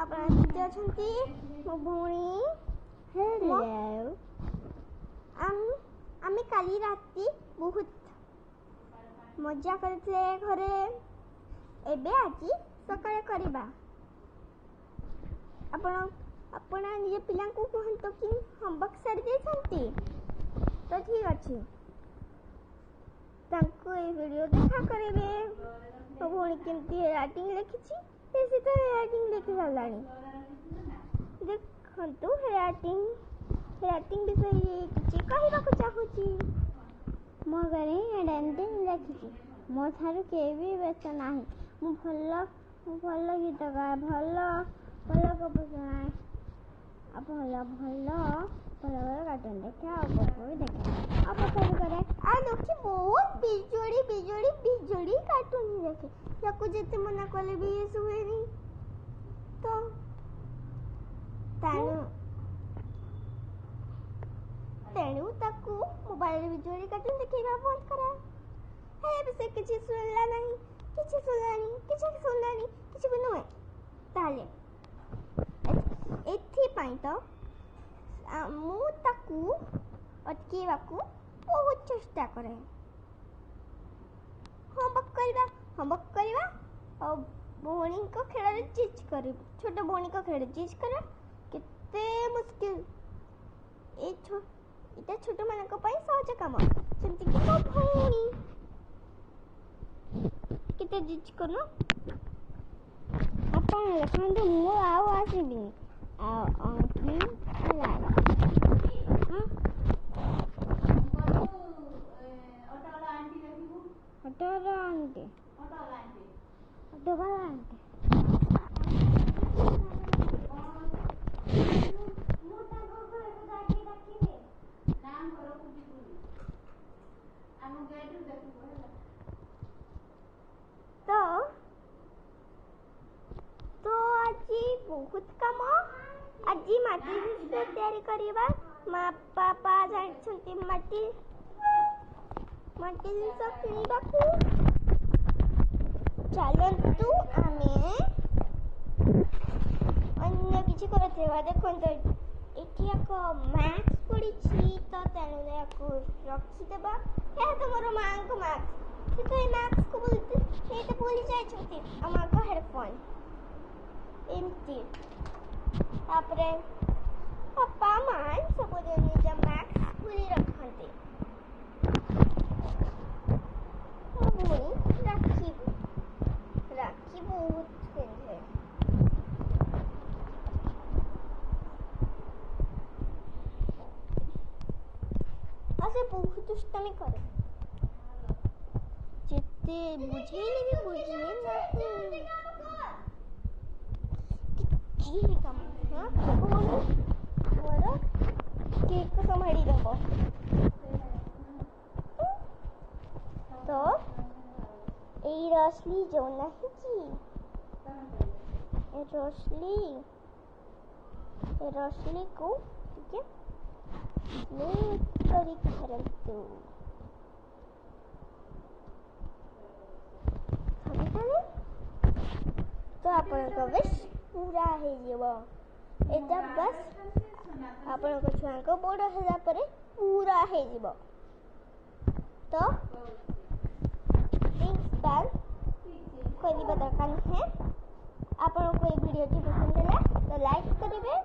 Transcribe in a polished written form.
ଆପଣ କେମିତି ଅଛନ୍ତି? ମୋ ଭଉଣୀ। ହ୍ୟାଲୋ। ଆମେ କାଲି ରାତି ବହୁତ ମଜା କରିଥିଲେ ଘରେ। ଏବେ ଆଜି ସକାଳେ କରିବା। ଆପଣ ଆପଣ ନିଜ ପିଲାଙ୍କୁ କୁହନ୍ତୁ କି ହୋମୱାର୍କ ସାରି ଦେଇଛନ୍ତି ତ ଠିକ୍ ଅଛି, ତାଙ୍କୁ ଏଇ ଭିଡ଼ିଓ ଦେଖା କରିବେ। ମୋ ଭଉଣୀ କେମିତି ରାଇଟିଂ ଲେଖିଛି, ସେ ତ ରାଇଟିଂ ଲେଖି ସାରିଲାଣି। ଦେଖନ୍ତୁ, ରାଇଟିଂ ବିଷୟରେ କିଛି କହିବାକୁ ଚାହୁଁଛି। ମୋ ଘରେ ହିଁ ରାଇଟିଂ ଲେଖିଛି। ମୋ ଠାରୁ କେହି ବି ବ୍ୟସ୍ତ ନାହିଁ। ମୁଁ ଭଲ ଗୀତ ଗାଏ, ଭଲ ଭଲ ଗପ ଶୁଣାଏ ଆଉ ଭଲ ଭଲ ଭଲ ଭଲ କାର୍ଟୁନ୍ ଦେଖେ ଆଉ ଗପ ବି ଦେଖେ ଆଉ ପାଠ ବି କରେ। ଆଉ ଲକ୍ଷ୍ମୀ ବହୁତ ବିଜୁଳି ବିଜୁଳି ବିଜୁଳି କାର୍ଟୁନ୍ ଦେଖେ। ତାକୁ ଯେତେ ମନା କଲେ ବି ଶୁଣେନି। ତ ତେଣୁ ତାକୁ ମୋବାଇଲରେ ବିଜୁଳି କାର୍ଟୁନ୍ ଦେଖେଇବା ବନ୍ଦ କରା। ହେଲେ ବି ସେ କିଛି ଶୁଣିଲା ନାହିଁ, କିଛି ଶୁଣିଲାନି, କିଛି ଶୁଣିଲାନି, କିଛି ବି ନୁହେଁ। ତାହେଲେ ଏଥିପାଇଁ ତ ମୁଁ ତାକୁ ଅଟକେଇବାକୁ ବହୁତ ଚେଷ୍ଟା କରେ। ହୋମୱାର୍କ କରିବା, ହୋମୱାର୍କ କରିବା ଆଉ ଭଉଣୀଙ୍କ ଖେଳରେ ଜିଜ୍ କରିବ, ଛୋଟ ଭଉଣୀଙ୍କ ଖେଳରେ ଜିଜ୍ କରିବା କେତେ ମୁସ୍କିଲ। ଏଇଟା ଛୋଟମାନଙ୍କ ପାଇଁ ସହଜ କାମ, ଯେମିତିକି ମୋ ଭଉଣୀ କେତେ ଜିଜ୍ କରୁନ। ଆପଣ ଲେଖନ୍ତୁ, ମୁଁ ଆଉ ଆସିବିନି। ଆଉ ଅଙ୍କି ଲାଇକ୍। ହଁ, ଅଟୋବାଲା ଆଣ୍ଟି, ଅଟୋବାଲା ଆଣ୍ଟି। ମୁଁ ତାଙ୍କ ଘରକୁ ଯାଇକି ଡାକିବି। ତ ଆଜି ବହୁତ କାମ। ଆଜି ମାଟି ଜିନିଷ ତିଆରି କରିବା। ମା ବାପା ଯାଇଛନ୍ତି ମାଟି ମାଟି ଜିନିଷ କିଣିବାକୁ। ଚାଲନ୍ତୁ, ଆମେ ଅନ୍ୟ କିଛି କରିଥିବା। ଦେଖନ୍ତୁ, ଏଠି ଏକ ମାସ୍କ ପଡ଼ିଛି, ତ ତେଣୁ ଏହାକୁ ରଖିଦେବା। ଏହା ତ ମୋର ମାଆଙ୍କ ମାସ୍କ। ସେ ତ ଏଇ ମାସ୍କକୁ ନେଇ ତ ଭୁଲି ଯାଇଛନ୍ତି। ଆଉ ମାଆଙ୍କ ହେଡ଼ଫୋନ୍ ଏମିତି। ତାପରେ ବାପା ମା ସବୁଦିନ ନିଜ ମାସ୍କ ଭୁଲି ରଖନ୍ତି। ମୋ ଭଉଣୀ ରାକ୍ଷୀ ରାକ୍ଷୀ ବହୁତ ପିନ୍ଧେ ଆଉ ସେ ବହୁତ ଦୁଷ୍ଟାମି କରେ। ଯେତେ ବୁଝେଇଲେ ବି ବୁଝେ ନାହିଁ। କିଛି କାମ ନୁହଁ। ଭଉଣୀ ମୋର କେକ୍ ସମ୍ଭାଳି ଦେବ। ତ ଏଇ ରସଲି ଯୋଉ ନାହିଁ କି, ଏ ରସଲି, ଏ ରସଲିକୁ ଟିକେ ସ୍ମୁଥ୍ କରିକି ଧରନ୍ତୁ। ଧରିଦେଲେ ତ ଆପଣଙ୍କ ୱିଶ୍ ପୁରା ହେଇଯିବ। ଏଇଟା ବାସ୍ ଆପଣଙ୍କ ଛୁଆଙ୍କ ବଡ଼ ହେଲା ପରେ ପୁରା ହେଇଯିବ। ତ ପ୍ରିନ୍ସିପାଲ କରିବା ଦରକାର ନୁହେଁ। ଆପଣଙ୍କୁ ଏଇ ଭିଡ଼ିଓଟି ପସନ୍ଦ ହେଲା ତ ଲାଇକ୍ କରିବେ।